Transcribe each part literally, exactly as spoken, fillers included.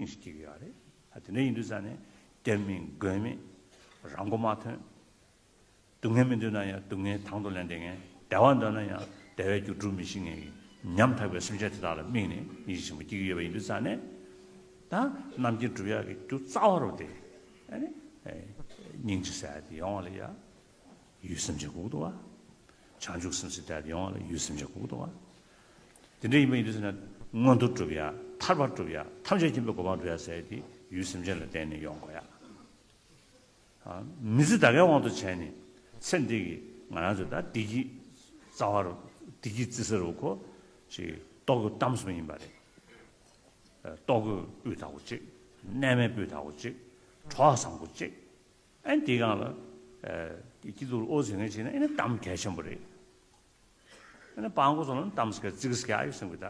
ཤིང་ཞིག་སྐྱེ་གི་ཡོད་རེད། ཨ་དེ་འདྲ་ཡིན་དུས་ཙང་ནས་སྐྱབས་མེད་མགོན་མེད་རང་མགོ་མ་ཐོན། སྡུག་བསྔལ་མི་འདོད་ན་ཡང་སྡུག་བསྔལ་དང་དུ་ལེན་བསྡད་མཁན། བདེ་བ་འདོད་ན་ཡང་བདེ་བའི་རྒྱུ་སྒྲུབ་མི་ཤེས་མཁན་གྱི་ཉམ་ཐག་པའི་སེམས་ཅན་དེ་དག་ལ་དམིགས་ནས་ཡེ་ཤེས་ཆེན་པོ་སྐྱེ་གི་ཡོད་པ་ཡིན་དུས་ཙང་ནས། ད་རྣམ་མཁྱེན་སྒྲུབ་ཡག་གི་རྒྱུ་རྩ་བ་རུ་དེ་ཨ་ནི་སྙིང་རྗེ་ཟེར་ཡག་དེ་ཡོང་བ་ལ་ཡ། ཡུལ་སེམས་ཅན་དགོས་ཀྱི་འདུག་བ། བྱང་ཆུབ་སེམས་ཟེར་དེ་ཡོང་བ་ལ་ཡུལ་སེམས་ཅན་དགོས་ཀྱི་འདུག་བ། དེ་འདྲ་ཡིན་པ་ཡིན་དུས་ཙང་ནས་མངོན་མཐོ་སྒྲུབ་ཡག་ཐར་པ་སྒྲུབ་ཡག་ཐམས་ཅད་མཁྱེན་པའི་གོ་འཕང་སྒྲུབ་ཡག་ཟེར་ཡག་དེ་ཡུལ་སེམས་ཅན་ལ་བརྟེན་ནས་ཡོང་དགོས་ཡག་ཨ། མི་ཚེ་ད་གའི་དབང་དུ་བྱས་ནས་ཚེ་འདི་གི་ང་རང་ཚོ་ད་བདེ་སྐྱིད་རྩ་བ་རུ་བདེ་སྐྱིད་བརྩི་ས་རུ་ཁོ་ཅིག་ལྟོ་གོས་གཏམ་གསུམ་ཡིན་པ་རེད། ལྟོ་གོས་སྤུས་དག་པོ་གཅིག་གནས་མལ་སྤུས་དག་པོ་གཅིག་གྲོགས་བཟང་པོ་གཅིག་ཨ་ནི་དེའི་སྒང་ལ་སྐྱིད་སྡུག་ལ་ཨོ་ཟེར་མཁན་བྱས་ན་ཨ་ནི་གཏམ་གལ་ཆེན་པོ་རེད། ཨ་ནི་སྤྲང་པོ་ཚོ་ལ་གཏམ་ཟེར་ག་ཙིག་ཟེར་ག་ཨ་ཡོད་བསམ་གི་ད་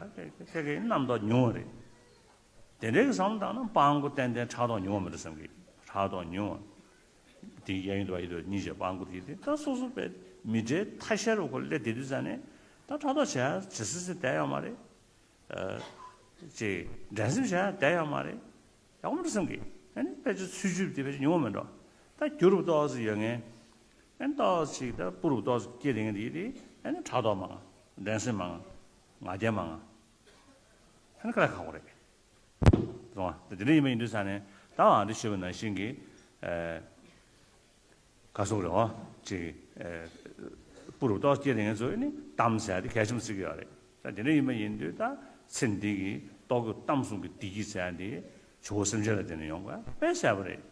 ཁྱེད་ཀྱི་རྣམ་རྟོག་ཉུང་བ་རེད། དེ་འདྲའི་གི་བསམ་བློ་བཏང་ན་སྤྲང་པོ་ཏན་ཏན་ཕྲག་དོག་ཉུང་བ་མི་འདུག་བསམ་གི་ཕྲག་དོག་ཉུང་བ། དེ་གཡས་གཡོན་དུ་བ་ཡིན་དུ་གཉིས་བྱས་སྤྲང་པོ་དེ་དེ་ད་སོ་སོ་པའི་མི་འདྲའི་ཐ་ཤལ་རུ་ཁོ་སླེབས་བསྡད་དུས་ཙང་ནས་ད་ཕྲག་དོག་བྱས་བྱེད་སྲིད་སྲིད་བསྡད་ཡོད་མ་རེད། ཅེས་འགྲན་སེམས་བྱས་བསྡད་ཡོད་མ་རེད། ཡག་པོ་མི་འདུག་བསམ་གི་ཨ་ནི་ཕལ་ཆེར་ཚུལ་འཆོས་དེ་ཕལ་ཆེར་ཉུང་བ་མེད་འགྲོ། ད་རྒྱུ་རུ་ཏོག་ཙམ་ཡོད་མཁན། ཨ་ནི་ཏོག་ཙམ་ཅིག་ད་སྤུ་རུ་ཏོག་ཙམ་སྐྱེ་དེ་ངན་དེ་ཡིན་དེ་ཨ་ནི་ཕྲག་དོག་མང་། འགྲན་སེམས་མང་། ང་རྒྱལ་མང་། ཨ་ནི་དཀའ་ལས་ཁག་པོ་རེད། རེད་བ། ད་དེ་འདྲ་ཡིན་པ་ཡིན་དུས་ཙང་ནས་ད་ཨ་འདི་ཞུས་པ་ནང་བཞིན་གྱི་ཨ། ག་སོགས་རེད་བ། ཅིག་ཨ། སྤུ་རུ་ཏོག་ཙམ་སྐྱེ་དེ་ངན་ཚོ་ནི་གཏམ་ཟེར་དེ་གལ་ཆེན་པོ་བརྩི་གི་ཡོད་རེད། ད་དེ་འདྲ་ཡིན་པ་ཡིན་དུས་ད་ཚེ་འདི་གི་ལྟོ་གོས་གཏམ་གསུམ་གྱི་བདེ་སྐྱིད་ཟེར་ཡག་འདི་ཇོ་བོ་སེམས་ཅན་ལ་བརྟེན་ནས་ཡོང་དགོས་པ་དཔེ་གསལ་པོ་རེད།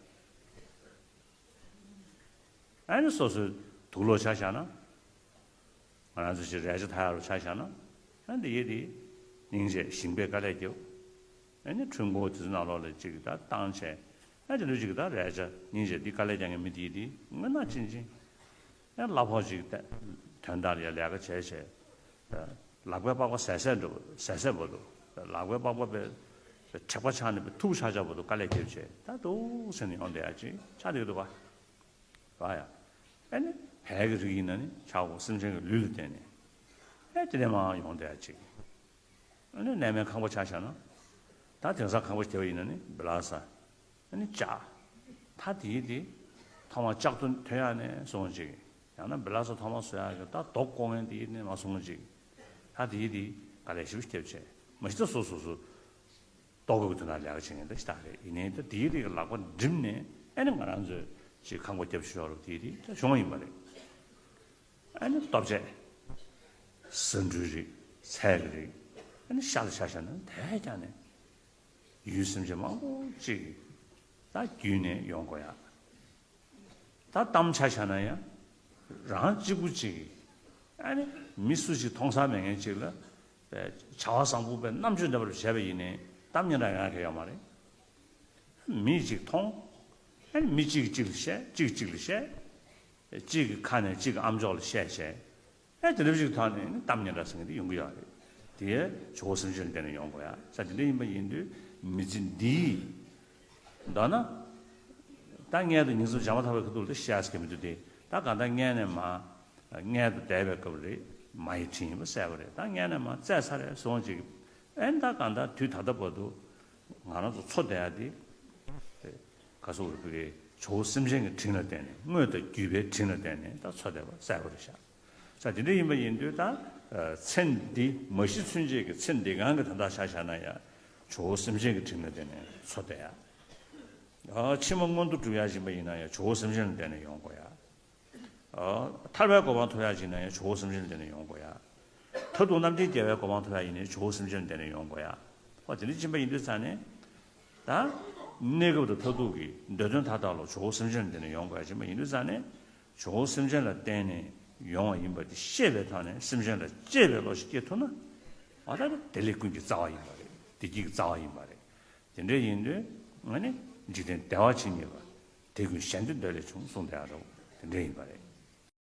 ཨ་ནི་སོ་སོའི་དུག་ལོག་ཆ་བཞག་ན། ང་རང་ཚོ་ཞིག་རས་ཆ་ཐག་ཡག་རུ་ཆ་བཞག་ན། ཨ་འདི་ཡེ་འདི་སྙིང་རྗེ་ཞིང་པས་དཀའ་ལས་བརྒྱབ། ཨ་ནི་འཕྲུལ་འཁོར་དེ་ཚོ་ནང་ལོགས་ལ་ཅིག་ད་བཏང་བྱས། ཨ་དེ་འདྲ་ཅིག་ད་རས་ཆ་སྙིང་རྗེ་འདི་དཀའ་ལས་རྒྱག་མཁན་མི་དེ་ཡེ་འདི་དངོས་གནས་ཅན་ཅན། ཨ་གླ་ཕོགས་ཅིག་ད་དོན་དག་ལ་ཡ་ལས་ཀ་བྱས་བྱས། ལག་པའི་པགས་པ་ཟད་ཟད་འགྲོ་ཟད་ཟད་བར་དུ། ལག་པའི་པགས་པ་པའི་དྲེག་པ་ཆགས་ནས་པའི་ཐུག་ཆག་ཆག་བར་དུ་དཀའ་ལས་བརྒྱབ་བྱས་ད་འདུག་ཟེར་ནས་ཡོང་བསྡད་ཡག་ཅིག་ཆགས་བསྡད་ཀྱི་འདུག་ག་རེད་བ་ཡ། ཨ་ནི་བལ་གྱི་རིགས་ཡིན་ན་ནི་ཆག་སྒོ་སེམས་ཅན་གྱི་ལུས་ལ་བརྟེན་ནས། ཨ་དེ་ནས་མར་ཡོང་བསྡད་ཡག་ཅིག་ཨ་ནི་གནས་མལ་ཁང་པ་ཆ་བཞག་ན། ད་དེང་སང་ཁང་པ་ཞིག་བརྒྱབ་པ་ཡིན་ན་ནི་བི་ལ་ས། ཨ་ནི་ལྕགས། ད་དེའི་དེ་ཐོག་མར་ལྕགས་ཐོན་ཐོན་ཡག་ནས་སོང་ཅིག་ཡང་ན་བི་ལ་ས་ཐོག་མར་བཟོ་ཡག་གི་ད་རྡོ་བརྐོ་མཁན་དེའི་ནས་མར་སོང་ཅིག་ད་དེའི་དེ་དཀའ་ལས་ཞེ་པོ་ཞིག་བརྒྱབ་བྱས་མ་གཞི་ད་སོ་སོ་སོ། ལྟོ་གོས་ཀྱི་དོན་དག་ལས་ཀ་བྱེད་མཁན་དེ་ཞེ་དྲག་རེད། ཡིན་ནའི་ད་དེའི་རིགས་ལག་པ་བསྒྲིམས་ནས་ཨ་ནི་ང་རང་ཚོས་ཅིག་ཁང་པ་བརྒྱབ་ཤོག་རོགས་དེའི་རིགས་ད་བྱུང་བ་ཡིན་པ་རེད། ཨ་ནི་ལྟོ་ཆས། ཟ་འབྲུའི་རིགས་ཚལ་གྱི་རིགས་ཨ་ནི་ཤ་ལ་ཆ་བཞག་ན་དེ་ཀྱང་ནས་ཡུལ་སེམས་ཅན་མང་པོ་ཅིག་གི་ད་བརྒྱུད་ནས་ཡོང་དགོས་ཡག་ད་གཏམ་ཆ་བཞག་ན་ཡང་། རང་གཅིག་པུ་གཅིག་གིས། ཨ་ནི་མི་སུ་ཞིག་མཐོང་ས་མེད་མཁན་གཅིག་ལ། བྱ་བ་བཟང་པོ་པའི་རྣམ་དཔྱོད་འདྲ་པོ་བྱས་པ་ཡིན་ནའི་གཏམ་སྙན་གྲགས་ཡོང་ཡག་གང་ཡང་ཡོད་མ་རེད། མི་གཅིག་མཐོང་། ཨ་ནི་མི་གཅིག་གིས་གཅིག་ལ་བཤད། གཅིག་གིས་གཅིག་ལ་བཤད། གཅིག་གི་ཁ་ནས་གཅིག་གི་ཨམ་ཅོག་ལ་བཤད་བྱས། ཨེ་དེ་འདྲ་ཞིག་ཐོག་ནས་ནི་གཏམ་སྙན་གྲགས་ཟེར་མཁན་དེ་ཡོང་གི་ཡོད་རེད། དེ་ཇོ་བོ་སེམས་ཅན་ལ་བརྟེན་ནས་ཡོང་དགོས་ཡ། ས་དེ་འདྲ་ཡིན་པ་ཡིན་དུས་མི་ཚེ་འདིའི་མདོར་ན། ད་མངལ་དུ་ཉིང་མཚམས་བྱ་མ་ཐག་པའི་ཁ་ཐུག་ལ་ཤེས་ཀྱི་མི་འདུག་སྟེ། ད་གང་ལྟར་མངལ་ནས་མར་མངལ་དུ་བསྡད་པའི་སྐབས་རེད། མ་ཡི་དྲིན་ཡིན་པ་གསལ་པོ་རེད། ད་མངལ་ནས་མར་བཙས་ཚར་རེད་སོང་ཅིག་ཨེ་ད་གང་ལྟར་དུས་ད་ལྟ་བར་དུ་ང་རང་ཚོ་འཚོ་བསྡད་ཡ་དེ། ག་སོགས་རིག་པའི་ཇོ་བོ་སེམས་ཅན་གྱི་དྲིན་ལ་བརྟེན་ནས་དངོས་དང་བརྒྱུད་པའི་དྲིན་ལ་བརྟེན་ནས་ད་འཚོ་བསྡད་པ་གསལ་པོ་རེད་ཤག་ས་དེ་འདྲ་ཡིན་པ་ཡིན་དུས་ད། ཚེ་འདི་མ་ཤི་ཚུན་ཆད་ཀྱི་ཚེ་འདི་གང་གི་དོན་དག་ཆ་བཞག་ན་ཡང་ཇོ་བོ་སེམས་ཅན་གྱི་དྲིན་ལ་བརྟེན་ནས་འཚོ་བསྡད་ཡ། ཕྱི་མ་མངོན་མཐོ་སྒྲུབ་ཡ་ཡིན་པ་ཡིན་ན་ཡང་ཇོ་བོ་སེམས་ཅན་ལ་བརྟེན་ནས་ཡོང་དགོས་ཡ། ཐར་པའི་གོ་འཕང་ཐོབ་ཡ་ཡིན་ན་ཡང་ཇོ་བོ་སེམས་ཅན་ལ་བརྟེན་ནས་ཡོང་དགོས་ཡ། མཐར་ཐུག་རྣམ་མཁྱེན་རྒྱལ་བའི་གོ་འཕང་ཐོབ་ཡ་ཡིན་ནའི་ཇོ་བོ་སེམས་ཅན་ལ་བརྟེན་ནས་ཡོང་དགོས་ཡ། ཨོ་དེ་འདྲ་ཕྱིན་པ་ཡིན་དུས་ཙང་ནས། ད། གནས་སྐབས་དང་མཐར་ཐུག་གི་འདོད་དོན་མཐའ་དག་ལ་ཇོ་བོ་སེམས་ཅན་ལ་བརྟེན་ནས་ཡོང་དགོས་ཡ་ཕྱིན་པ་ཡིན་དུས་ཙང་ནས། ཇོ་བོ་སེམས་ཅན་ལ་བརྟེན་ནས་ཡོང་བ་ཡིན་པ་དེ་ཤེས་པའི་ཐོག་ནས་སེམས་ཅན་ལ་གཅེས་པའི་བློ་ཞིག་སྐྱེ་ཐུབ་ན། ཨ་ད་ནི་བདེ་ལེགས་ཀུན་གྱི་རྩ་བ་ཡིན་པ་རེད། བདེ་སྐྱིད་ཀྱི་རྩ་བ་ཡིན་པ་རེད། དེ་འདྲ་ཡིན་དུས་ང་ནི་འཇིག་རྟེན་བདེ་བ་ཇི་སྙེད་པ། དེ་ཀུན་གཞན་དོན་འདོད་ལས་བྱུང་གསུངས་བསྡད་ཡ་རེད། དེ་འདྲ་ཡིན་པ་རེད།